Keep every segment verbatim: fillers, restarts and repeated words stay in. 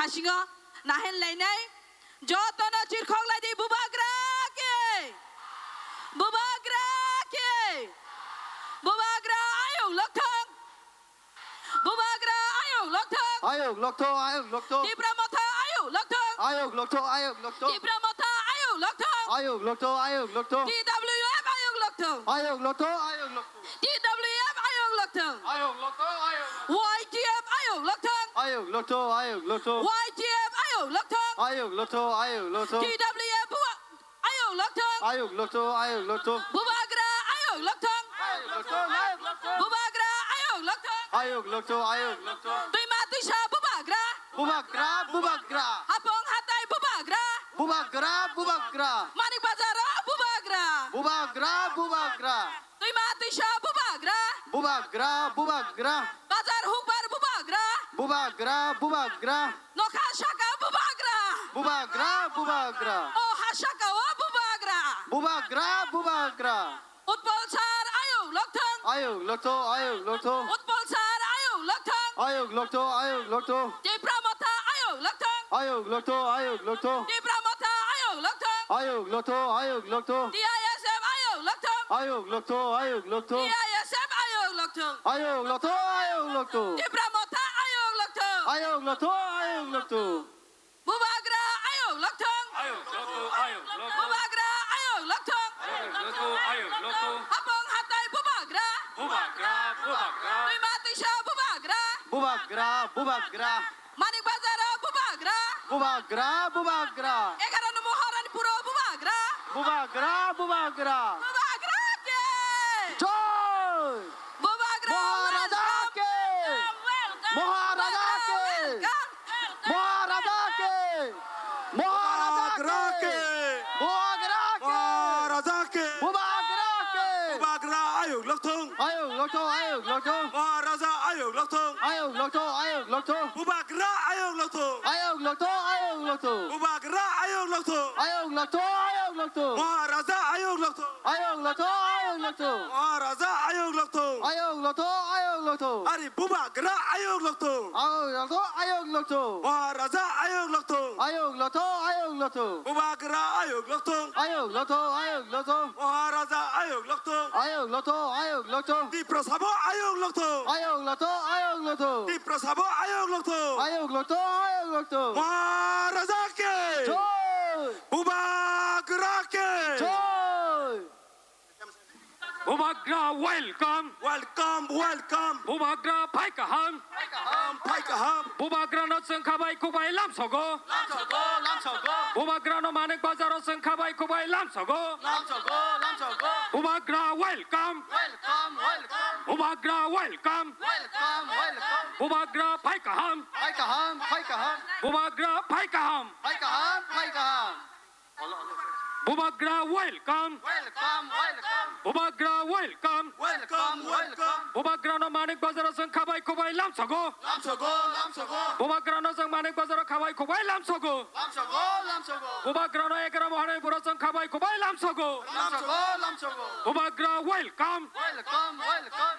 Singo nahen lainai jotono chirkhok lai di, Bubagra ke! Bubagra ke! Bubagra ayuk lokthong! Bubagra ayuk lokthong! Ayuk lokthong, ayuk lokthong. Tipra Motha ayuk lokthong! Ayuk lokthong, ayuk lokthong. Tipra Motha ayuk lokthong! Ayuk lokthong, ayuk lokthong. T W F ayuk lokthong! Ayuk lokthong, ayuk lokthong. T W F ayuk lokthong! Ayuk lokthong, ayuk lokthong. Y T F ayuk lokthong! Ayuk lokthong, ayuk lokthong. Y T F ayuk lokthong! Ayuk lokthong, ayuk lokthong. T W F bu-, ayuk lokthong! Ayuk lokthong, ayuk lokthong. Bubagra ayuk lokthong! Ayuk lokthong, ayuk lokthong. Bubagra ayuk lokthong! Ayuk lokthong, ayuk lokthong. Twima twisa Bubagra! Bubagra, Bubagra. Hapung hatai Bubagra! Bubagra, Bubagra. Manik Bazar o Bubagra! Bubagra, Bubagra. Twima twisa Bubagra! Bubagra, Bubagra. Bazar hukbar Bubagra! Bubagra, Bubagra. Nokha saka Bubagra! Bubagra, Bubagra. O ha saka o Bubagra! Bubagra, Bubagra. Utpal sir ayuk lokthong! Ayuk lokthong, ayuk lokthong. Utpal sir ayuk lokthong! Ayuk lokthong, ayuk lokthong. Tipra Motha ayuk lokthong! Ayuk lokthong, ayuk lokthong. Tipra Motha ayuk lokthong! Ayuk lokthong, ayuk lokthong. T I S F ayuk lokthong! Ayuk lokthong, ayuk lokthong. T I S F ayuk lokthong! Ayuk lokthong, ayuk lokthong. Tipra Motha ayuk lokthong! Ayuk lokthong, ayuk lokthong. Bubagra ayuk lokthong! Ayuk lokthong, ayuk lokthong. Bubagra ayuk lokthong! Ayuk lokthong, ayuk lokthong. Hapung hatai Bubagra! Bubagra, Bubagra. Twima twisa Bubagra! Bubagra, Bubagra. Manik Bazar o Bubagra! Bubagra, Bubagra. Egarono Maharani Puro Bubagra! Bubagra, Bubagra. Bubagra ke! Joy! Bubagra Maharaja welcome! Ke! Welcome! Maharaja Bubagra ke! Welcome! Maharaja ke! Maharaja Bubagra ke! Ke! Bubagra ke! Maharaja ke! Bubagra ke! Bubagra ayuk lokthong! Ayuk lokthong, ayuk lokthong. Maharaja ayuk lokthong! Ayuk lokthong, ayuk lokthong. Bubagra ayuk lokthong! Ayuk lokthong, ayuk lokthong. Bubagra ayuk lokthong! Ayuk lokthong, ayuk lokthong. Maharaja ayuk lokthong! Ayuk lokthong, ayuk lokthong. Maharaja ayuk lokthong! Ayuk lokthong, ayuk lokthong. Ari Bubagra ayuk lokthong! Ayuk lokthong, ayuk lokthong. Maharaja ayuk lokthong! Ayuk lokthong, ayuk lokthong. Bubagra ayuk lokthong! Ayuk lokthong, ayuk lokthong. Maharaja ayuk lokthong! Ayuk lokthong, ayuk lokthong. Tiprasa bo ayuk lokthong! Ayuk lokthong, ayuk lokthong. Tiprasa bo ayuk lokthong! Ayuk lokthong, ayuk lokthong. Maharaja ke! Joy! Bubagra ke! Joy! Bubagra welcome! Welcome, welcome! Bubagra phai kaham! Phai kaham, phai kaham! Bubagrano chwng khabai khubai lamsogo! Lamsogo, lamsogo! Bubagrano Manik Bazaro chwng khabai khubai lamsogo! Lamsogo, lamsogo! Bubagra welcome! Welcome, welcome! Bubagra welcome! Welcome, welcome! Bubagra phai kaham! Phai kaham, phai kaham! Bubagra phai kaham! Phai kaham, phai kaham! Bubagra welcome! Welcome, welcome! Bubagra welcome! Welcome, welcome! Bubagrano Manik Bazaro chwng khabai khubai lamsogo! Lamsogo, lamsogo! Bubagrano chwng Manik Bazaro khabai khubai lamsogo! Lamsogo, lamsogo! Bubagrano Egarono Maharani Puro chwng khabai khubai lamsogo! Lamsogo, lamsogo! Bubagra welcome! Welcome, welcome!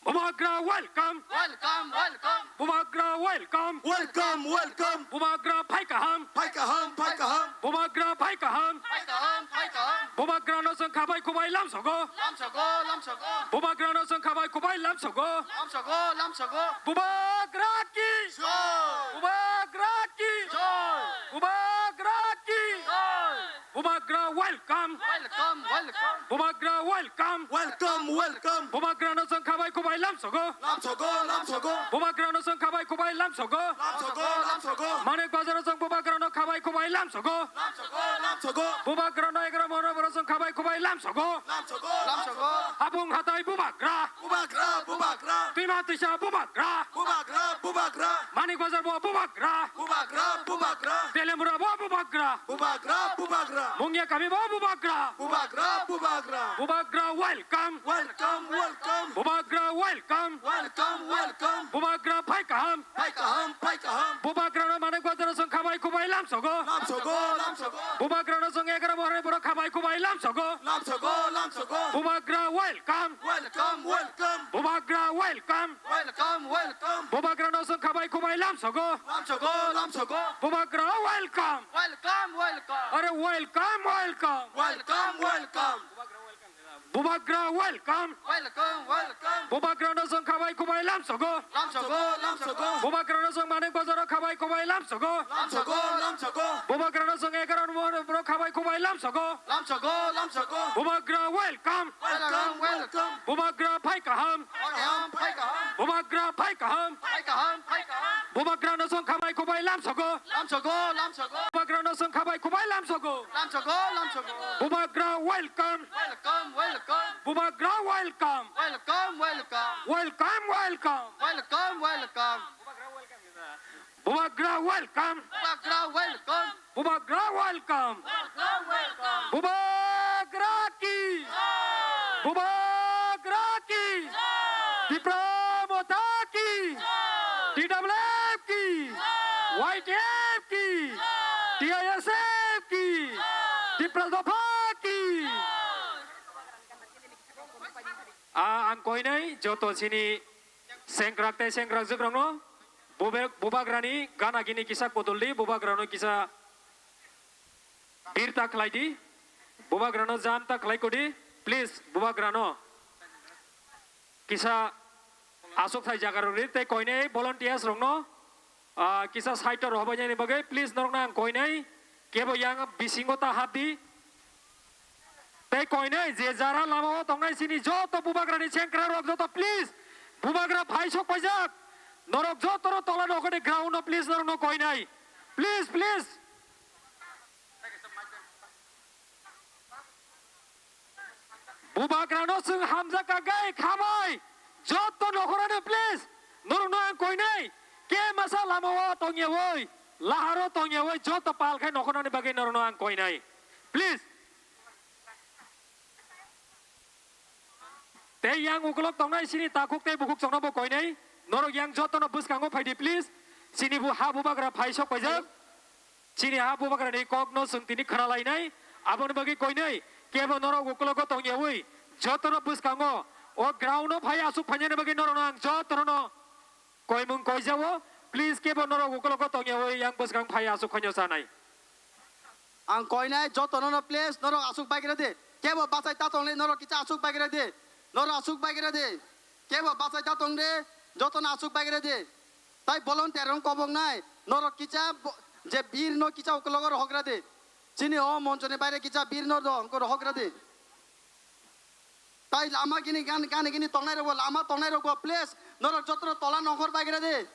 Bubagra welcome! Welcome, welcome! Bubagra welcome! Welcome, welcome! Bubagra phai kaham! Phai kaham, phai kaham! Bubagra phai kaham! Phai kaham, phai kaham! Bubagrano chwng khabai khubai lamsogo! Lamsogo, lamsogo! Bubagrano chwng khabai khubai lamsogo! Lamsogo, lamsogo! Bubagra ki! Joy! Bubagra ki! Joy! Bubagra ki! Joy! Bubagra welcome! Welcome, welcome! Bubagra welcome! Welcome, welcome! Bubagrano chwng khabai khubai lamsogo! Lamsogo, lamsogo! Bubagrano chwng khabai khubai lamsogo! Lamsogo, lamsogo! Manik Bazaro chwng Bubagrano khabai khubai lamsogo! Lamsogo, lamsogo! Bubagrano Egarono Maharani Puro chwng khabai khubai lamsogo! Lamsogo, lamsogo! Hapung hatai Bubagra! Bubagra, Bubagra! Twima twisa Bubagra! Bubagra, Bubagra! Manik Bazar bo Bubagra! Bubagra, Bubagra! Telemura bo Bubagra! Bubagra, Bubagra! Mungya kami bo Bubagra! Bubagra, Bubagra! Bubagra welcome! Welcome, welcome! Bubagra welcome! Welcome, welcome! Bubagra phai kaham! Phai kaham, phai kaham! Bubagrano Manik Bazaro chwng khabai khubai lamsogo. Lamsogo, lamsogo. Bubagrano chwng egaroh mohorni borok khabai khwbai lamsogo. Lamsogo, lamsogo. Bubagra welcome. Welcome, welcome. Bubagra welcome. Welcome, welcome. Bubagrano chwng khabai khwbai lamsogo. Lamsogo, lamsogo. Bubagra welcome. Welcome, welcome. Are welcome, welcome. Welcome, welcome. Bubagra welcome. Welcome, welcome. Bubagrano chwng khabai khwbai lamsogo. Lamsogo, lamsogo. Bubagrano chwng Manik Bazaro khabai khwbai lamsogo. Lamsogo, lamsogo. Bubagrano chwng egaroh mohorni borok khabai khwbai lamsogo. Lamsogo, lamsogo. Bubagra welcome. Welcome, welcome. Bubagra phai kaham. Phai kaham, phai kaham. Bubagra phai kaham. Phai kaham, phai kaham. Bubagrano chwng khabai khwbai lamsogo. Lamsogo, lamsogo. Bubagrano chwng khabai khwbai lamsogo. Lamsogo, lamsogo. Bubagra welcome. Welcome, welcome. Bubagra welcome. Welcome, welcome. Welcome, welcome. Welcome, welcome. Bubagra welcome. Bubagra welcome. Bubagra welcome. Welcome, welcome. Bubagra ki. Jai. Bubagra ki. Jai. Tipra Motha ki. Jai. T W F ki. Jai. Y T F ki. Jai. T I S F ki. Jai. Tipra Dopha ki. Jai. Ah, ang koinai joto chini sengkrak tei sengkrak jwkrokno Bube-, Bubagrani gana gini kisa kuduldi, Bubagrano kisa birta khlaidi, Bubagrano jamta khlai kudi, please, Bubagrano kisa aswk thai jaga rwdi, tei koinai volunteers rokno, ah, kisa side o rohorbainani bagwi, please, norokno ang koinai, kebo yang bisingo ta hapdi. Tei koinai je jara lama o tongnai chini joto Bubagrani sengkrak rok joto please Bubagra phai sok paijak. Norok joto no tola nokoni ground no please norok no koinai. Please, please. Bubagra no chwng hamjak ka gai khamai. Joto nokhorani please. Norok no ang koinai. Ke masa lama o tongyawi. Laharo tongyawi joto pal khai nokhorani bagwi norok no ang koinai. Please. Tei yang ukolok tongnai chini takhuk tei bukhuk chongno bo koinai. Norok yang jotono bwskango phaidi please. Chini bu ha Bubagra phai sok paijak. Chini ha Bubagrani kokno chwng tini khna lainai. Aboni bagwi koinai kebo norok ukologo tongyawi jotono bwskango o ground o phai aswk phainani bagwi norokno ang jotono koimung koijao, please kebo norok ukologo tongyawi yang bwskang phai aswk khainw chanai. Ang koinai jotono no please norok aswk baigra di. Kebo bachai ta tongli norok kisa aswk baigra di. Norok aswk baigra di. Kebo bachai ta tongdi jotono aswk baigra di. Tai volunteer rok koboknai norok kisa bo-, je bir no kisa ukologo rohokgra di. Chini o monchoni baire kisa bir no do, rohokgra di. Tai lama gini gan-, gani gini tongnai rokbo, lama tongnai rokbo, please, norok jotono tola nongkhor baigra di.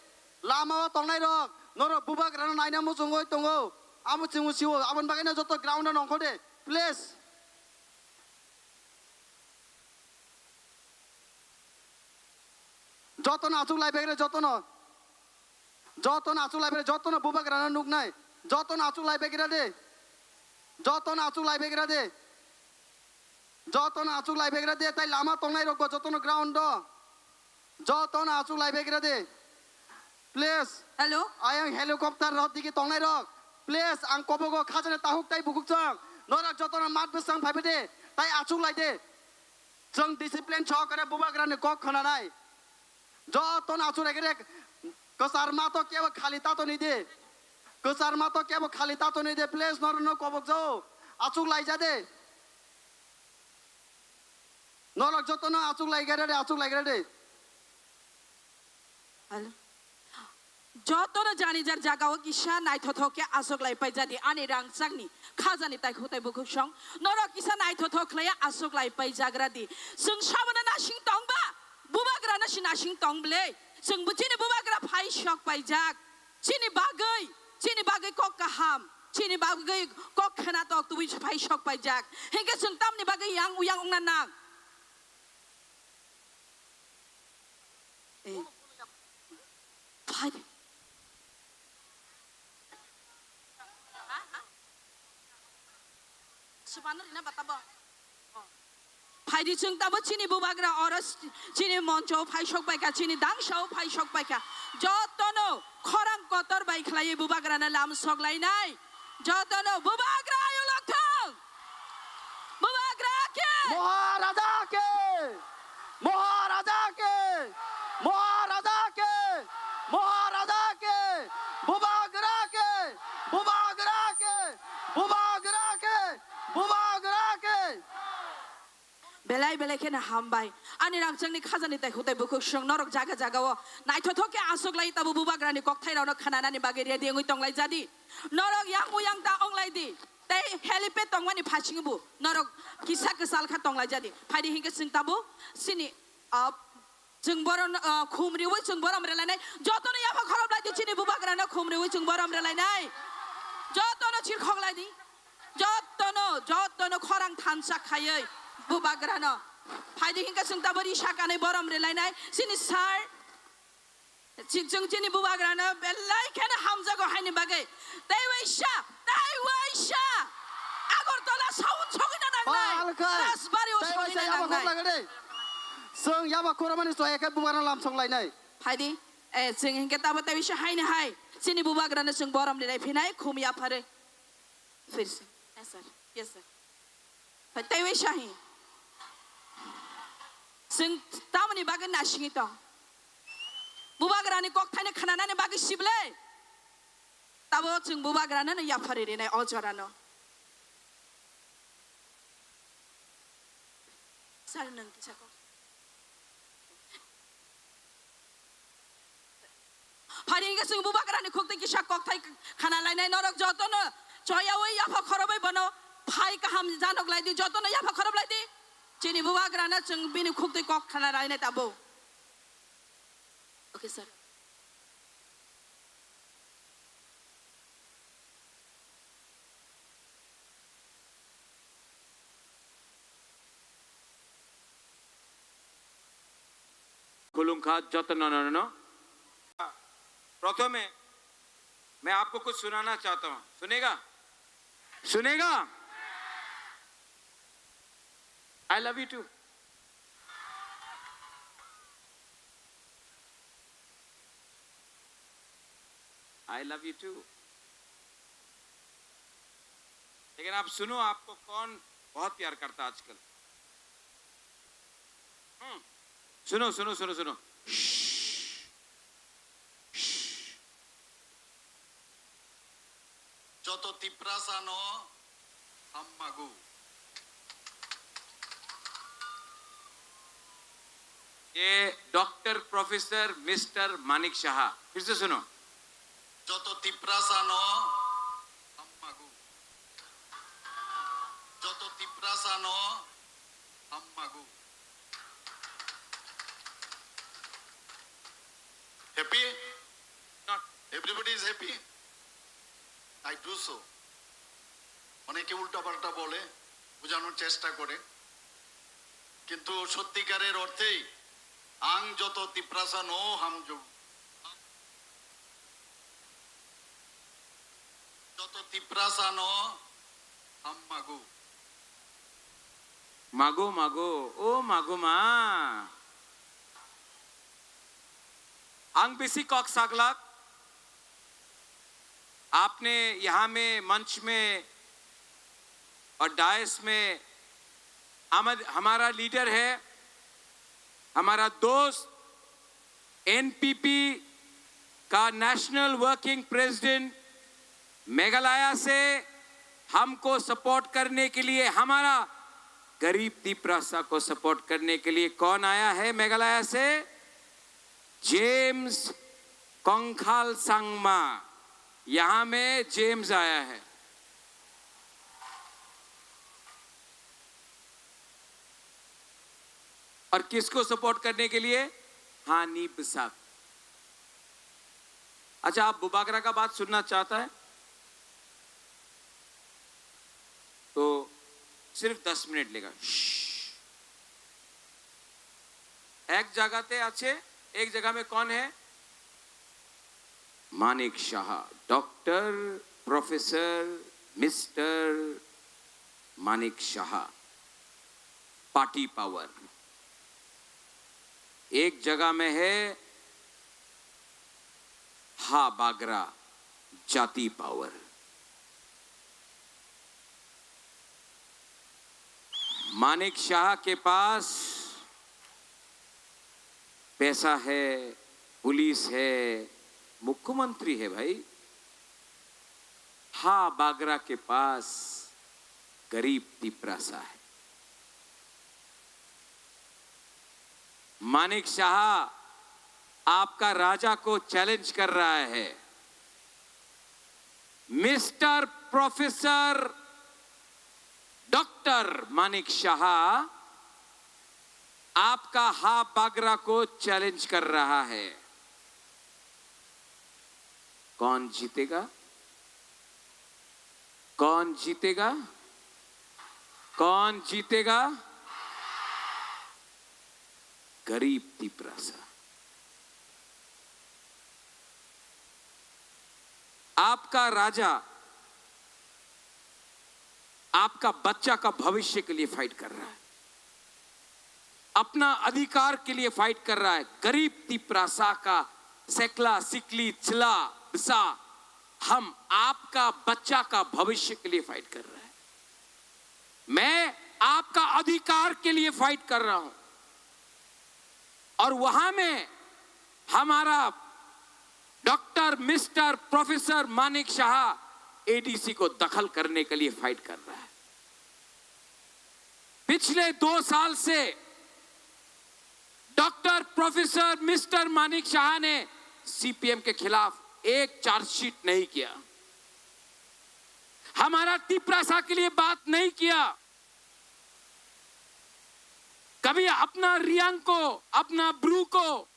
Lama o tongnai rok, norok Bubagrano naina muchungwi tongo. Amo chwngno siwo, aboni bagwino joto ground o nongkhor di, please. Jotono aswk lai baigra, jotono. Jotono aswk lai baigra, jotono Bubagrano nuknai. Jotono aswk lai baigra de. Jotono aswk lai baigra de. Jotono aswk lai baigra de, tai lama tongnai rokbo jotono ground o. Jotono aswk lai baigra de. Please. Hello. Ayang helicopter rok digi tongnai rok. Please, ang kobogo khajani tahuk tai bukuk chang. Norok jotono mat bwsang phaibai de. Tai aswk lai de. Chwng discipline sokare Bubagrani kok khwnanai. Jotono aswk rek rek. Kwchar ma to kebo khali tato ni de. Kwchar ma to kebo khali tato ni de. Please, norokno kobok jao. Aswk lai ja de. Norok jotono aswk lai gra de, aswk lai gra de. Hello. Jotono jani jar jaga o kisa naithothok khe aswk lai pai jadi ani rangchakni khajani tai khutai bukhuk song. Norok kisa naithothok khlai aswk lai pai jagra di. Chwng sabono nasing tong ba? Bubagra no si nasing tong ble. Chwng bo chini Bubagra phai sok paijak. Chini bagwi, chini bagwi kok kaham, chini bagwi kok khena tok tubui phai sok paijak. Hinkhe chwng tamni bagwi yang uyang wngna nang? Eh. Phai. Subano rina bata bo. Oh. Phaidi chwng tamo chini bubagra oro s-, chini moncho phai sok paikha, chini dangsa o phai sok paikha. Jotono khorang kotor bai khlaiwi bubagrano lam sok lainai. Jotono bubagra ayolok thang. Bubagra ke. Maharaja ke. Maharaja ke. Maharaja ke. Maharaja ke. Bubagra ke. Bubagra ke. Bubagra ke. Bubagra ke. Belai belai kheno hambai. Ani rangchakni khajani tai hutai bukhuk swng norok jaga jaga o naithothok khe aswk lai tabo bubagrani kokthai rokno khananani bagwi ready wngwi tonglai jadi. Norok yang muyang ta onglai di. Tei helipad tongmani phasingo bo norok kisa kwchal kha tonglai jadi. Phaidi hinkhe chwng tabo sini, ah, chwng boron, ah, khum riwi chwng borom relainai. Jotono yapha khoroplai di chini bubagrano khum riwi chwng borom relainai. Jotono chirkhok lai di. Jotono, jotono khorang thansa khaiwi bubagrano. Phaidi hinkhe chwng tabo risa kanwi borom relainai. Chini sir, chi-, chwng chini bubagrano belai kheno hamjago haini bagwi. Tei waisa, tei waisa. Agartala sound sogwina nangnai. Palkhai. Rajbari o tei waisa sogwina yaba nangnai. Khorok lagade. Chwng yaba khorokmani soya khe bubagrano lamsok lainai. Phaidi, eh, chwng hinkhe tabo tei waisa haini hai. Chini bubagrano chwng borom relaiphinai khum yapharwi. Phirse. Yes, sir. Yes, sir. Phai tei waisa hi. Chwng tamoni bagwi nasingwi tong. Bubagrani kokthaino khananani bagwi sible. Tabo chwng bubagrano no yapharwi rinai o jorano. Sir, nwng kisa kok. Phaidi hinkhe chwng bubagrani khukti kisa kokthai khana lainai norok jotono choyawi yapha khorobwi bono phai kaham janok lai di, jotono yapha khorob lai di. Chini bubagrano chwng bini khukti kok khana lainai tabo. Okay, sir. Khulumkha joto no, no, no, no. प्रथम में मैं आपको कुछ सुनाना चाहता हूँ, सुनेगा? सुनेगा? I love you too. I love you too. लेकिन आप सुनो, आपको कौन बहुत प्यार करता आजकल? हम्म, सुनो, सुनो, सुनो, सुनो। श्श्श, श्श्श। Joto Tiprasa no hammago. ये डॉक्टर प्रोफेसर मिस्टर मानिक शाह, फिर से सुनो। Joto Tiprasa no hammago. Joto Tiprasa no hammago. Happy? Not. Everybody is happy? I do so. অনেকে উল্টাপাল্টা বলে, বোঝানোর চেষ্টা করে, কিন্তু সত্যিকারের অর্থেই আং যত তিপ্রাসা ন হাম য-, যত তিপ্রাসা ন হাম মাগু। Mago, mago, o mago ma. Ang bisi kok saglak. आपने यहाँ में मंच में और डायस में हम, हमारा लीडर है, हमारा दोस्त, एनपीपी का नेशनल वर्किंग प्रेसिडेंट, मेघालय से हमको सपोर्ट करने के लिए, हमारा गरीब तिप्रासा को सपोर्ट करने के लिए कौन आया है मेघालय से? जेम्स कंखाल संगमा। यहाँ में जेम्स आया है। और किसको सपोर्ट करने के लिए? हानी बसाक। अच्छा, आप बुबागरा का बात सुनना चाहता है तो सिर्फ दस मिनट लेगा। श्श्श। এক জায়গাতে আছে, এক জায়গা মে কোন হ্যায়? মানিক Saha, doctor, professor, mister Manik Saha. party power, एक जगह में है हा बागरा जाति power। मानिक शाह के पास पैसा है, पुलिस है, मुख्यमंत्री है भाई। हा बागरा के पास गरीब तिपरासा है। मानिक शाह आपका राजा को चैलेंज कर रहा है। मिस्टर प्रोफेसर डॉक्टर मानिक शाह आपका हा बागरा को चैलेंज कर रहा है। कौन जीतेगा? कौन जीतेगा? कौन जीतेगा? गरीब तिपरासा। आपका राजा आपका बच्चा का भविष्य के लिए फाइट कर रहा है, अपना अधिकार के लिए फाइट कर रहा है। गरीब तिपरासा का सेकला, सिकली, चला, बसा, हम आपका बच्चा का भविष्य के लिए फाइट कर रहे हैं। मैं आपका अधिकार के लिए फाइट कर रहा हूं। और वहां में हमारा doctor, mister, professor Manik Shah ADC को दखल करने के लिए फाइट कर रहा है। पिछले दो साल से डॉक्टर, प्रोफेसर, मिस्टर मानिक शाह ने सीपीएम के खिलाफ एक चार्जशीट नहीं किया, हमारा तिपरासा के लिए बात नहीं किया। कभी अपना रियांग को, अपना ब्रू को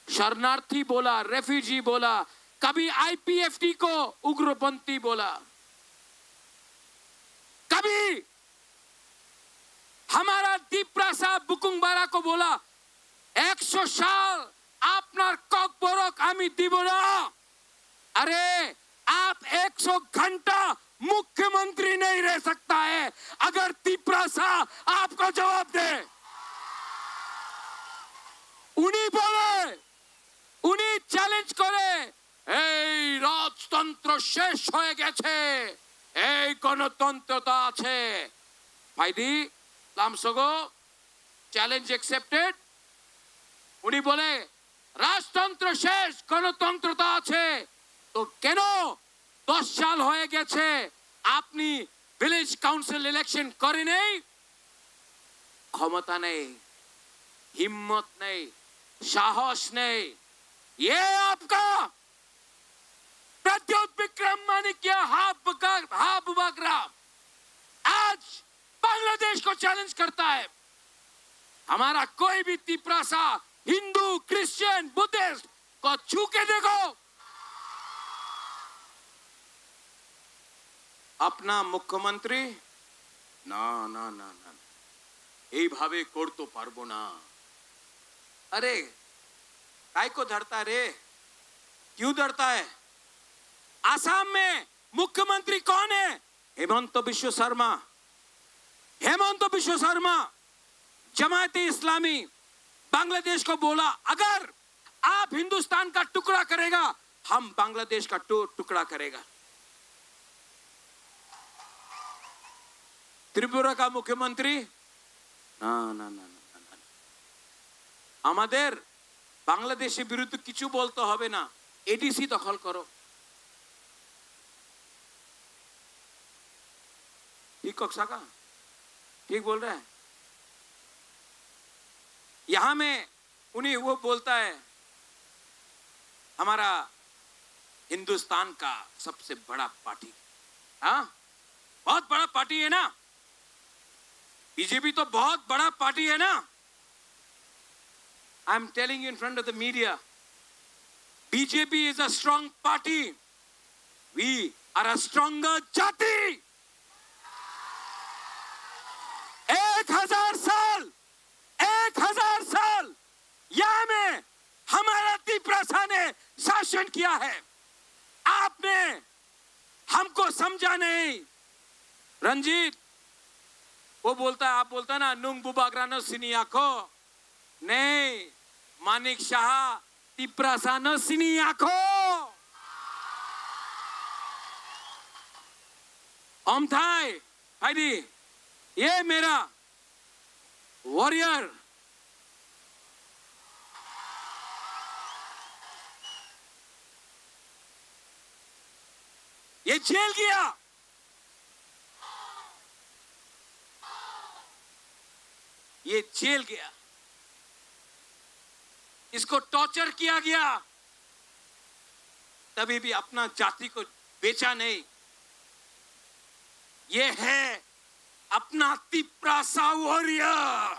शरणार्थी बोला, रेफ्यूजी बोला, कभी आईपीएफटी को उग्रपंथी बोला, कभी हमारा तिपरासा बुकुंगबारा को बोला, একশো সাল আপনার ককবরক আমি দিব না। अरे, आप एक सौ घंटा मुख्यमंत्री नहीं रह सकता है अगर तिपरासा आपको जवाब दे। উনি বলে, উনি চ্যালেঞ্জ করে, এই রাজতন্ত্র শেষ হয়ে গেছে, এই গণতন্ত্র তো আছে। ফাইদি লামসগো, চ্যালেঞ্জ অ্যাকসেপ্টেড। উনি বলে, রাজতন্ত্র শেষ, গণতন্ত্র তো আছে। তো কেন দশ সাল হয়ে গেছে আপনি ভিলেজ কাউন্সিল ইলেকশন করেননি? ক্ষমতা নেই, হিম্মত নেই, সাহস নেই। ये आपका प्रद्योत विक्रम मानिक या हा बगा-, हा बुबागरा आज बांग्लादेश को चैलेंज करता है। हमारा कोई भी तिपरासा, हिंदू, क्रिश्चियन, बुद्धिस्ट को छू के देखो। अपना मुख्यमंत्री, না, না, না, না, এইভাবে করতে পারবো না। अरे, काय को डरता रे? क्यों डरता है? आसाम में मुख्यमंत्री कौन है? हेमंत बिश्व शर्मा। हेमंत बिश्व शर्मा, जमायत इस्लामी बांग्लादेश को बोला, अगर आप हिंदुस्तान का टुकड़ा करेगा, हम बांग्लादेश का टु-, टुकड़ा करेगा। त्रिपुरा का मुख्यमंत्री, না, না, না, না, না, না। আমাদের বাংলাদেশের বিরুদ্ধে কিছু বলতে হবে না, এডিসি দখল করো। ठीक कौशक साहब, ठीक बोल रहे हैं। यहाँ में उन्हें वो बोलता है, हमारा हिंदुस्तान का सबसे बड़ा पार्टी, हाँ, बहुत बड़ा पार्टी है ना, बीजेपी तो बहुत बड़ा पार्टी है ना। I am telling you in front of the media, BJP is a strong party, we are a stronger जाति। एक हजार साल, एक हजार साल यहाँ में हमारा तिपरासा ने शासन किया है। आपने हमको समझा नहीं। रंजीत, वो बोलता है, आप बोलता ना, nung bubagra no sini akho. नहीं, मानिक शाह, Tiprasa no sini akho. Omthai, phaidi, ये मेरा warrior. ये जेल गया, ये जेल गया, इसको टॉर्चर किया गया, तभी भी अपना जाति को बेचा नहीं। ये है अपना तिप्रासा वॉरियर।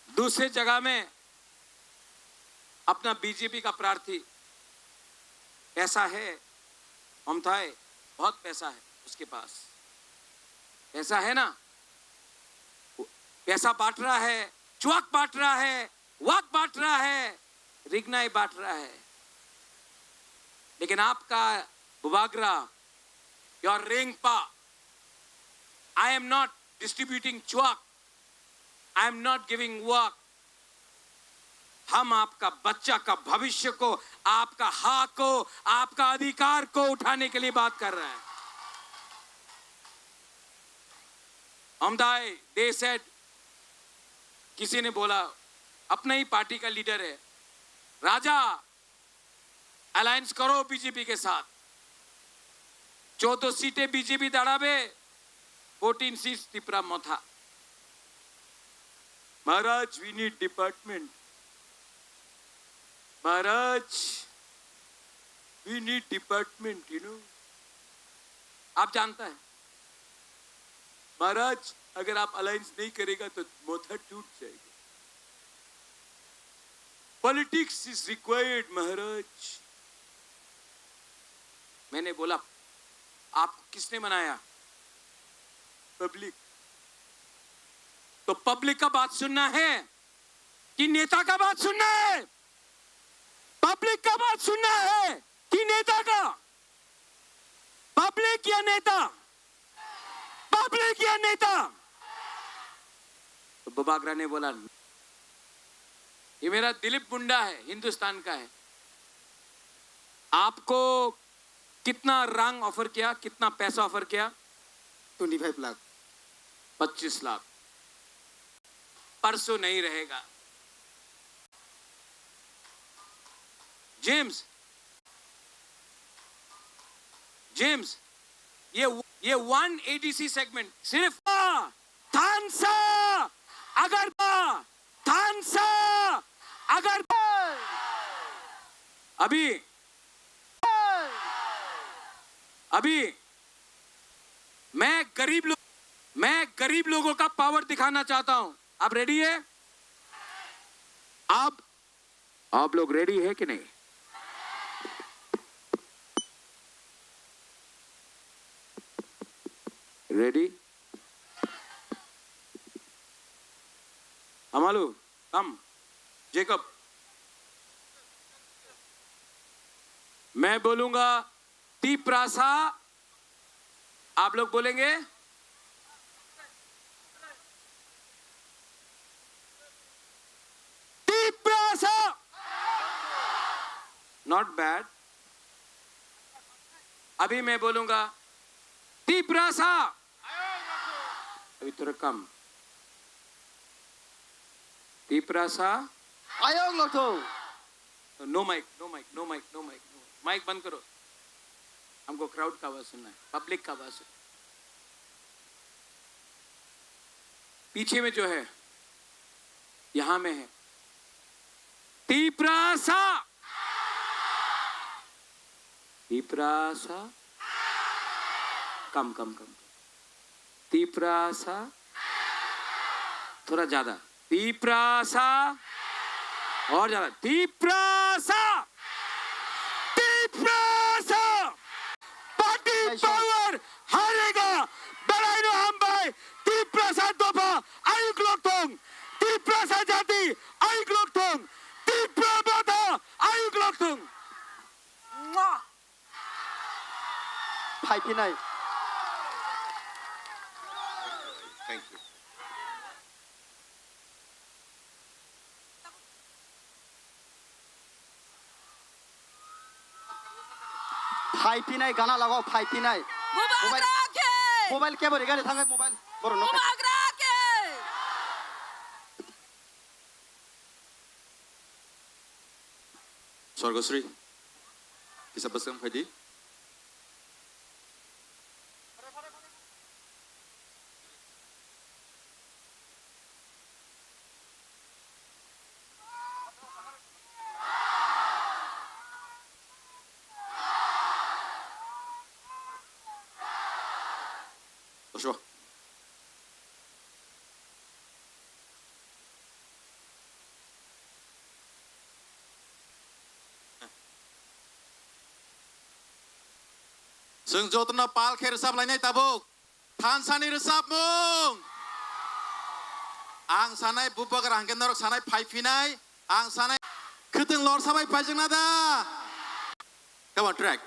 दूसरे जगह में अपना बीजेपी का प्रार्थी, पैसा है, Omthai, बहुत पैसा है उसके पास, पैसा है ना, पैसा बांट रहा है, chuak बांट रहा है, wak बांट रहा है, rignai बांट रहा है, लेकिन आपका bubagra, your Rengpa, I am not distributing chuak, I am not giving wak। हम आपका बच्चा का भविष्य को, आपका हक को, आपका अधिकार को उठाने के लिए बात कर रहे हैं। Omthai, they said, किसी ने बोला, अपना ही पार्टी का लीडर है, राजा, अलायंस करो बीजेपी के साथ, चौदह सीटें बीजेपी দাঁড়াবে, फोर्टीन सीट्स तिप्रा मथा। महाराज, we need department। Maharaj, we need department, you know। आप जानता है, महाराज, अगर आप अलायंस नहीं करेगा तो मोथा टूट जाएगा। Politics is required, महाराज। मैंने बोला, आपको किसने बनाया? पब्लिक। तो पब्लिक का बात सुनना है कि नेता का बात सुनना है? पब्लिक का बात सुनना है कि नेता का? पब्लिक या नेता? पब्लिक या नेता? तो बुबागरा ने बोला, ये मेरा दिलीप मुंडा है, हिंदुस्तान का है। आपको कितना रंग ऑफर किया, कितना पैसा ऑफर किया? Twenty five lakh. पच्चीस लाख। परसों नहीं रहेगा। जेम्स, जेम्स, ये, ये वन एडीसी सेगमेंट सिर्फ थानसा अगर, थानसा अगर अभी, अभी मैं गरीब लोग, मैं गरीब लोगों का पावर दिखाना चाहता हूं। आप रेडी है? आप, आप लोग रेडी है कि नहीं? रेडी? Amalu, come. Jacob, मैं बोलूंगा, तिप्रासा, आप लोग बोलेंगे, तिप्रासा। Not bad। अभी मैं बोलूंगा, तिप्रासा। अभी थोड़ा कम। Tiprasa. Ayok lokthung। No mic, no mic, no mic, no mic, no mic। Mic बंद करो। हमको क्राउड का आवाज सुनना है, पब्लिक का आवाज सुनना है। पीछे में जो है, यहां में है। तिप्रासा। तिप्रासा। कम, कम, कम। तिप्रासा। थोड़ा ज्यादा। तिप्रासा। और ज्यादा। तिप्रासा। तिप्रासा। पार्टी पावर हारेगा। Belaino hambai, Tiprasa dopha ayuk lokthung, Tiprasa jati ayuk lokthung, Tipra motha ayuk lokthung. Mwah! Phaiphinai. Thank you. Phai phinai gana lago, phai phinai. Mobile, Bubagra khe! Mobile kebo rigari thangai mobile. Borok no. Bubagra khe! Sorgosri, kisa bwskang phaidi. Joshua. Chwng jotono pal khe rwchap lainai tabuk. Thansani rwchapmung. Ang sanai bubagra hwnkhe norok sanai phai phinai. Ang sanai khwtwng lorsa bai paijak na da? Come on, track.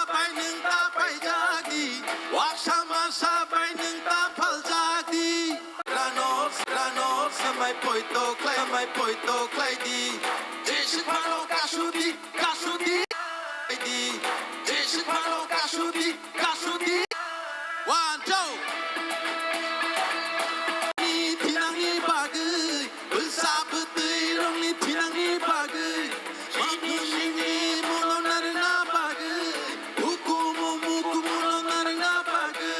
Bai nwng ta paijak di, waksa masa bai nwng ta phaljak di. Rano, rano, samai poito khlai, samai poito khlai di. Jeswk phano kasu di, kasu di. Di, jeswk phano kasu di, kasu di. One, two. Ni thinangni bagwi, bwsa bwtwi rokni thinangni bagwi. Mangkuk singni muno narwkna bagwi, hukumu mukumu no narwkna bagwi.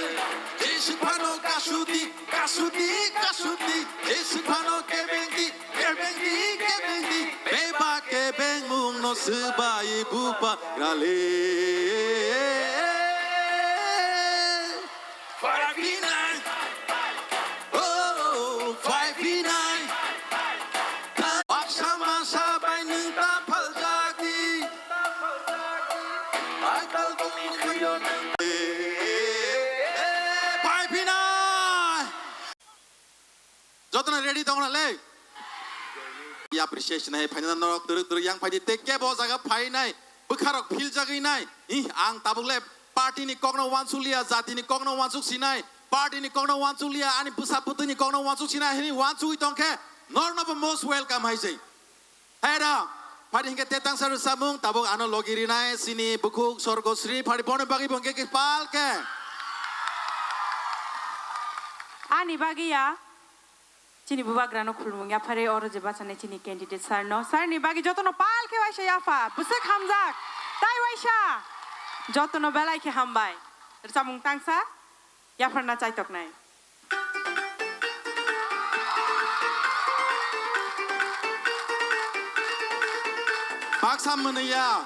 Jeswk phano kasu di, kasu di, kasu di. Jeswk phano kebeng di, kebeng di, kebeng di. Bebak kebengmung no swbai bubagra le. Phai phinai. Oh, phai phinai. Baksa masa bai nwng ta phaljak di. Phai phinai. Jotono ready tong na le? Appreciation hai phaina norok twrwk twrwk yang phaidi tei kebo jaga phainai bwkharok philjagwi nai. Ih, ang tabuk le party ni kokno wansuk liya, jati ni kokno wansuk sinai, party ni kokno wansuk liya, ani bwsa bwtwi ni kokno wansuk sinai hwnwi wansugwi tongkhe norokno bo most welcome hai se. Hai da, phaidi hinkhe tetang sa rwchapmung tabuk ano logi rinai chini bukhuk Sorgosri phaidi bono bagwi bo hinkhe pal khe. Ani bagwi ya. Chini bubagrano khulumung yapharwi oro je bachanai chini candidate sir no. Sir ni bagwi jotono pal khe waisa yapha. Bwswk hamjak. Tai waisa. Jotono belai khe hambai. Rwchapmung tangsa. Yapharna chaitoknai. Baksa mwnwi ya.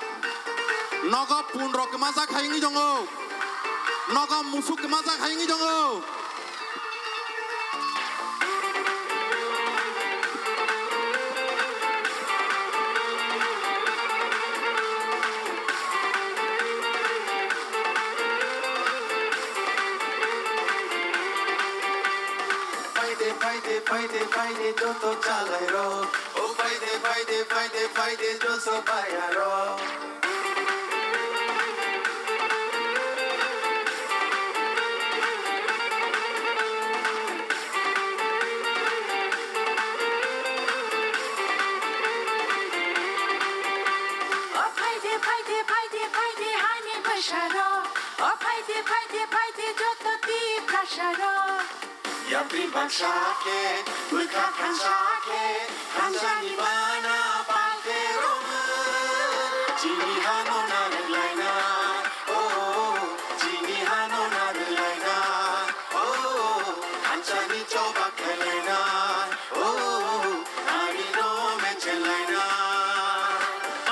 Nogo punrok kwmajak hai wngwi tongo. Nogo musuk kwmajak hai wngwi tongo. Phaide, phaide, phaide, phaide, joto chalairok. O phaide, phaide, phaide, phaide, joto bayarok. O phaide, phaide, phaide, phaide, hani bwsarok. O phaide, phaide, phaide, joto Tiprasarok. Yapri baksa khe, bwkha thansa khe, thansa ni mana pal khe romwi. Chini hano narwk lainai, oh, chini hano narwk lainai, oh, thansa ni choba khlai lainai, oh, ani no mechen lainai.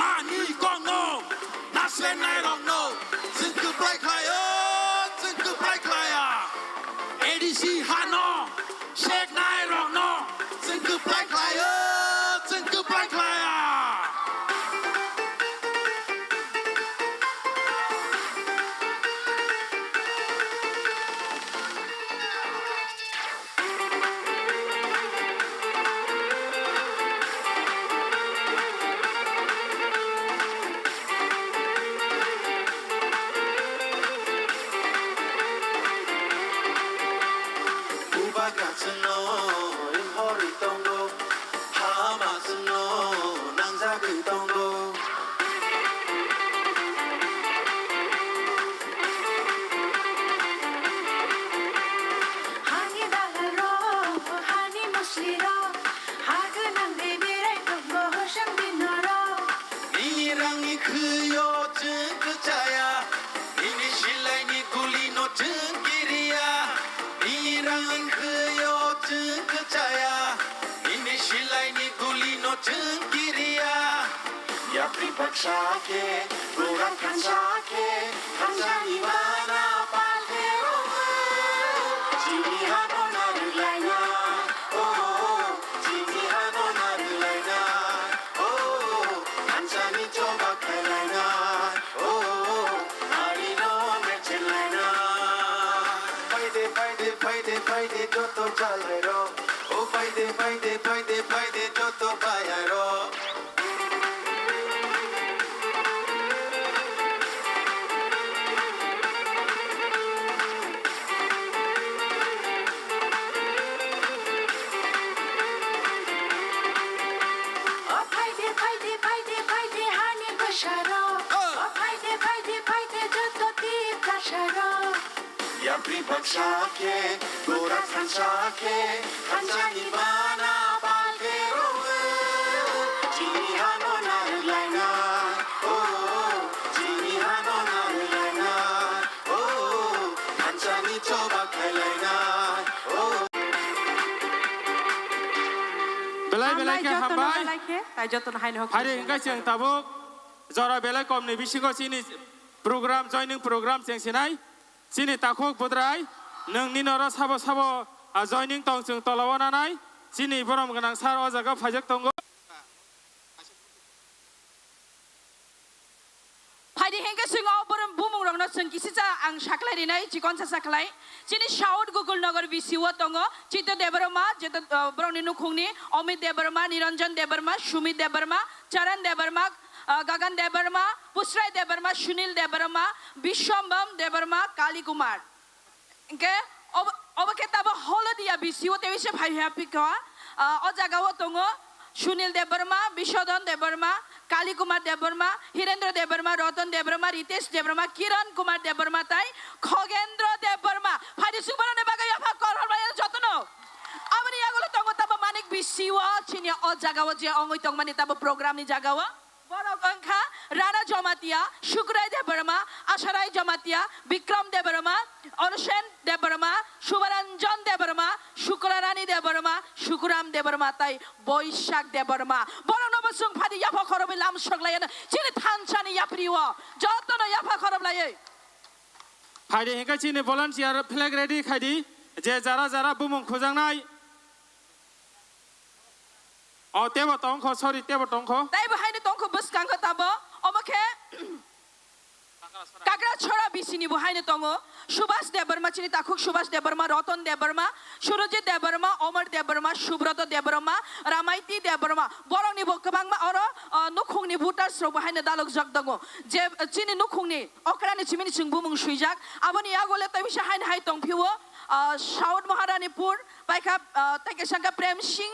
Ani kokno naslenai rokno chwng kwplai khlaio, chwng kwplai khlaiya. A D C hano seknai rokno chwng kwplai khlaio, chwng kwplai khlaiya. Chwngno rimhorwi tongo, hama chwngno nangjagwi tongo. Hani daharrok, hani musirok, ha gwnang de berai tongo hosang dinorok. Nini rangni khwio chwng kwchaya, nini silaini gulino chwng kiriya. Nini rangni khwio chwng kwchaya, nini silaini gulino chwng kiriya. Yapri baksa khe, burak thansa khe, thansani mana palkhe rwngwi. Chini hano narwk laina, oh, chini hano narwk laina, oh, thansani choba khlai laina, oh, arino mechen laina. Phaide, phaide, phaide, phaide, joto chalairok. Oh, phaide, phaide, phaide, phaide, joto bayarok. O phaide, phaide, phaide, phaide, hani bwsarok. O phaide, phaide, phaide, joto Tiprasarok. Yapri baksa khe, burak thansa khe, thansani mana palkhe rwngwi. Chini hano narwk laina, oh, chini hano narwk laina, oh, thansani choba khlai laina, oh. Belai belai khe hambai, jotono hambai. Belai khe, tai jotono haino hok. Hari hingkai chwng tabuk jora belai komni bisingo chini program, joining program chengsinai. Chini takhuk budrai, nwng nini oro sabo sabo, ah, joining tong chwng tola o nanai. Chini borom gwnang sir o jaga phaijak tongo. Phaidi hingke chwng o borom bumung rokno chwng kisicha ang saklai rinai, chikon sa saklai. Chini South Gokul Nagar B C o tongo, Chito Debbarma, jeto, ah, borokni nukhungni, Omit Debbarma, Niranjan Debbarma, Sumit Debbarma, Charan Debbarma, ah, Gagan Debbarma, Pusrai Debbarma, Sunil Debbarma, Bishwambam Debbarma, Kali Kumar. Hingke obo, obo khe tabo Holodia B C o tei se phai phai phi kha. Ah, o jaga o tongo Sunil Debbarma, Bishodon Debbarma, Kali Kumar Debbarma, Hirendra Debbarma, Ratan Debbarma, Ritesh Debbarma, Kiran Kumar Debbarma tai Khogendra Debbarma. Phaidi chwng borokni bagwi yapha kor hormani jotono. Aboni yagulo tongo tabo Manik B C o chini o jaga o je ongwi tongmani tabo program ni jaga o. Borok wngkha Rana Jamatia, Sukrai Debbarma, Asarai Jamatia, Bikram Debbarma, Onosen Debbarma, Subaranjan Debbarma, Sukrarani Debbarma, Sukuram Debbarma tai Boisak Debbarma. Borokno bo chwng phaidi yapha khorobwi lam soklaiano chini thansani yapri o jotono yapha khorob laiwi. Phaidi hingke chini volunteer flag ready khaidi, je jara jara bumung khujaknai. O, tebo tongkho, sorry, tebo tongkho. Taibo haino tongkho bwskango tabo. Omo khe Kakrachora B C ni bo haino tongo. Subhas Debbarma, chini takhuk Subhas Debbarma, Ratan Debbarma, Surojit Debbarma, Omar Debbarma, Subroto Debbarma, Ramaiti Debbarma. Borokni bo kwbangma oro, o, nukhungni voters rok bo haino dalokjak tongo. Je, chini nukhungni okrani chimini chwng bumung swijak. Aboni yago le tei bisa haino hai tongphio, o, South Maharanipur, paikha, o, tei kaisa wngkha Prem Singh,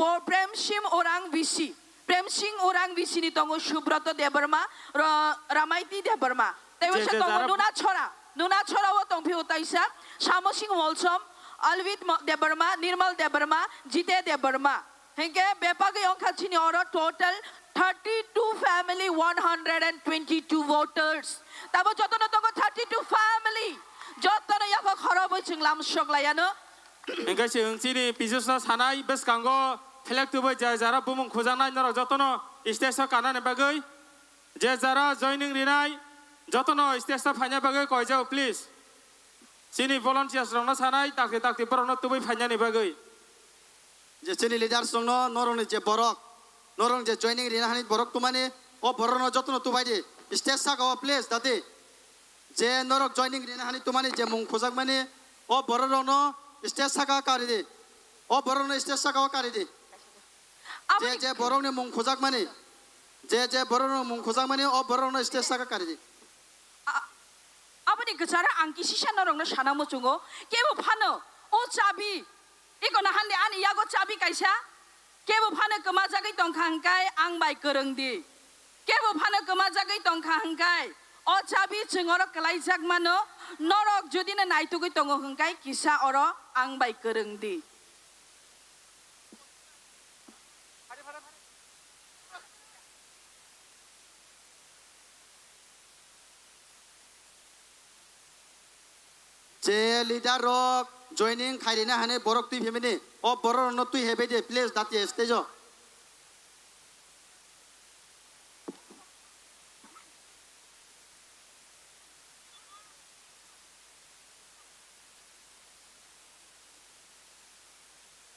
Po-, Prem Singh Orang B C, Prem Singh Orang B C ni tongo Subroto Debbarma, Ro-, Ramaiti Debbarma. Tei je, waisa je, tongo jara Nuna Chora, Nuna Chora o tongphio taisa, Samo Singh Molsom, Alvit Mo-, Debbarma, Nirmal Debbarma, Jite Debbarma. Hingke bepagwi ongkha chini oro total thirty-two family, one hundred and twenty-two voters. Tabo jotono tongo thirty-two family. Jotono yapha khorobwi chwng lam soklaiano. Hingke chwng chini Pijusno sanai bwskango flag tubui je jara bumung khujaknai norok jotono stage o kanani bagwi, je jara joining rinai jotono stage o phaina bagwi koijao, please. Chini volunteers rokno sanai takti takti borokno tubui phainani bagwi. Je chini leaders rokno norokni je borok, norok je joining rina hani borok tumani, o borokno jotono tubai di. Stage saka o please dati. Je norok joining rina hani tumani je mung khujakmani, o borok rokno stage saka kari di. O borok rokno stage saka o kari di. Je, aboni je borok ni mung khujakmani, je, je borok rokno mung khujakmani, o borok rokno stage saka kari di. A-, aboni kwcharo ang kisisa norokno sana muchungo, kebo phano o chabi Iko no hande ani yago chabi kaisa, kebo phano kwmajagwi tongkha hwnkhe ang bai kwrwng di. Kebo phano kwmajagwi tongkha hwnkhe o chabi chwng oro kwlaijak mano, norok jodi no naitugwi tongo hwnkhe kisa oro ang bai kwrwng di. Je leader rok joining khairina hwnwi borok twi phaimani, o borok rokno twi hebai de, please, dati stage o.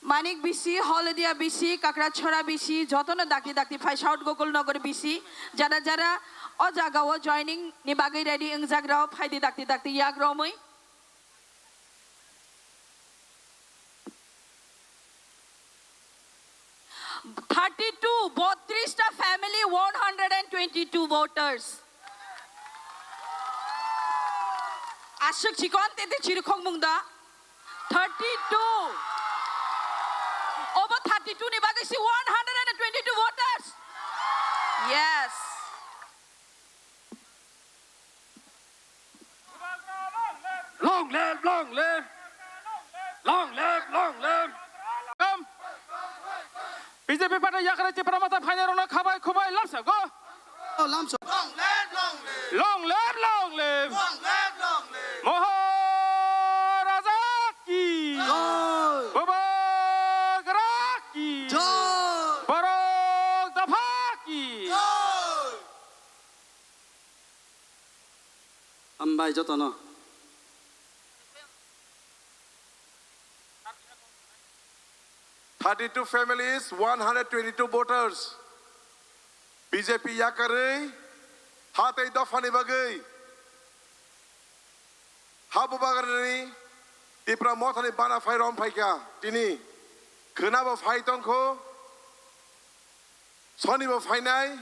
Manik bisi, Holodia bisi, Kakrachora bisi, jotono dakti dakti phai South Gokul Nagar bisi, jara jara o jaga o joining ni bagwi ready wngjak rao, phaidi dakti dakti yak romwi. Thirty-two, botris ta family, one hundred and twenty-two voters. Aswk chikon tete chirikhok mung da. Thirty-two. Obo thirty-two ni bagwi si one hundred and twenty-two voters. Yes. Long live, long live. Long live, long live. Come. B J P party yakarwi Tipra Motha phainairokno khabai khubai lamsa go. Oh, lamsa. Long live, long live. Long live, long live. Long live, long live. Maharaja ki. Jai. Bubagra ki. Jai. Borok dopha ki. Jai. Hambai jotono. Thirty-two families, one hundred twenty-two voters. B J P yakarwi ha tei dophani bagwi ha Bubagrani Tipra Mothani bana phai rom phaikha tini. Khwnabo phai tongkho. Sonibo phainai,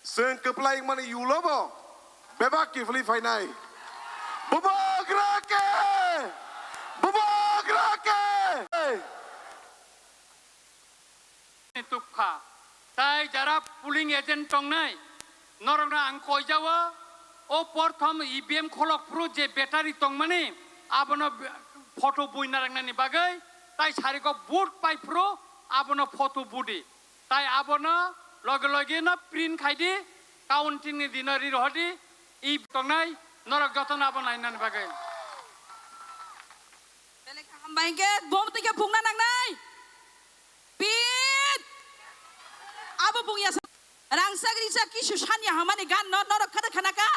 chwng kwplai wngmani yulo bo bebak kiphilwi phainai. Bubagra ke! Bubagra ke! Tukha. Tai jara polling agent tongnai, norokno ang koijao, o porthom E V M kholok phuru je battery tongmani, abono photo bui narwknani bagwi, tai sariko vote pai phuru abono photo budi. Tai abono loge loge no print khai di, counting ni dino ri rohor di, i tongnai norok jotono abo nainani bagwi. Belai kaham bai hwnkhe bom twi khe phungna nangnai. Pit! Abo bung ya sa-, rangchak rijak kisu sanya hamani gan no norok khada khana ka?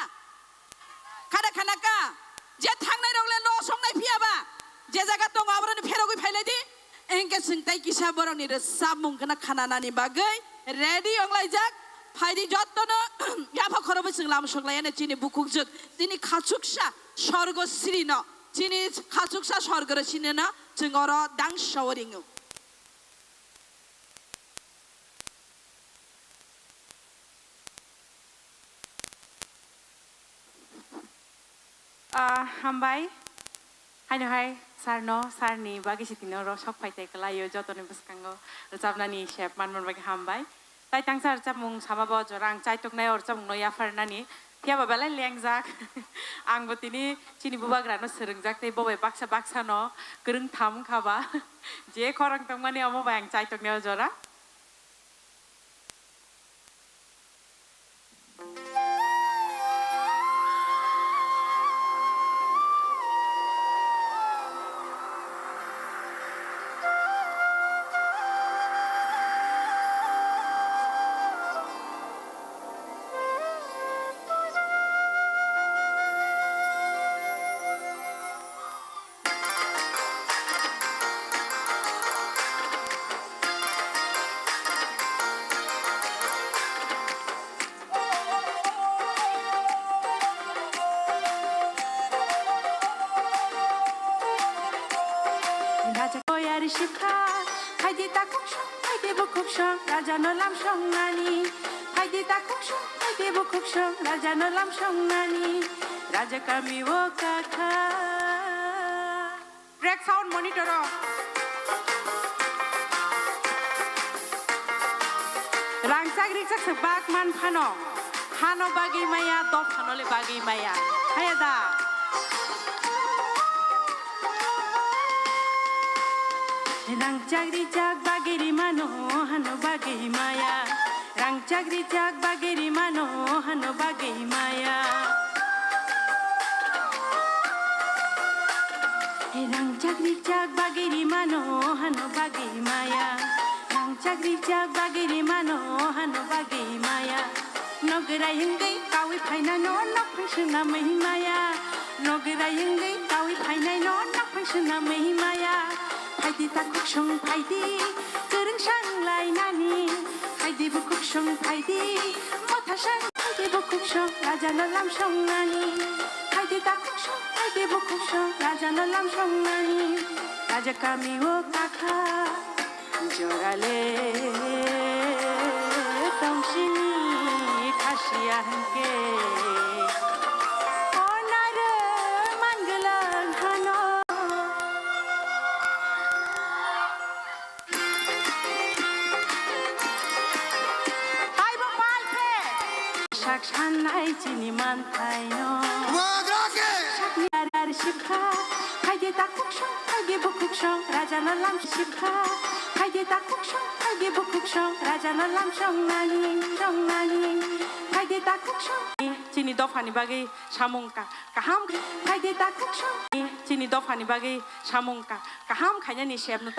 Khada khana ka, je thangnai rok le lo songnai phiya ba, je jaga tongo aboroni pherogwi phailai di. Engke chwng tai kisa borokni rwchapmung khna khananani bagwi ready wnglaijak. Phaidi jottono yapha khorobwi chwng lam soklaiyano chini bukhukjwk, chini khachuksa Sorgo Srino, chini khachuksa Sorgo Srino chwng oro dangsa o ringo. Ah, hambai. Haino hai, sir no, sir ni bagwi si tino oro sok phai tai kwlaio, jotoni bwskango rwchapnani sep manmani bagwi hambai. Tai tangsa rwchapmung sama bo jora ang chaitoknai o rwchapmung no yapharnani. Phiya ba belai lengjak. Ang bo tini chini bubagra no swrwngjak tei bo bai baksa baksa no kwrwng tham wngkha ba. Je khorang tongmani omo bai ang chaitoknai o jora. Raja koyari shipha, phaidi takhuk song, phaidi bukhuk song, raja no lam song nani. Phaidi takhuk song, phaidi bukhuk song, raja no lam song nani. Raja kami o kakha. Track sound monitor o. Rijak se bak man phano, hano bagwi maya, dophano le bagwi maya. Haya da? Rang chakri chak bagwi ri mano, hano bagwi maya. Rang chakri chak bagwi ri mano, hano bagwi maya. Rang chakri chak bagwi ri mano, hano bagwi maya. Rang chakri chak bagwi ri mano, hano bagwi maya. Nograi wngwi kawi phainano, nokphai swnamwi maya. Nograi wngwi kawi phainaino, nokphai swnamwi maya. Phaidi takhuk song phaidi, kwrwng sang lainani. Phaidi bukhuk song phaidi, motha sang phaidi bukhuk song, rajano lam songnani. Phaidi takhuk song phaidi bukhuk song, rajano lam songnani. Raja kami o kakha, jorale tongsini khasiya hwnkhe, onare mangwlang hano. Taibo pai khe. Sak sannai chini manthaino. Wagra khe. Sakni arar sibkha. Phaidi takhuk song, phaidi bukhuk song, rajano lam sibkha. Phaidi takhuk song, phaidi bukhuk song, rajano lam songnani, songnani. Phaidi takhuk song. Chini dophani bagwi samung ka-, kaham. Phaidi takhuk song. Chini dophani bagwi samung ka-, kaham khainani sepno.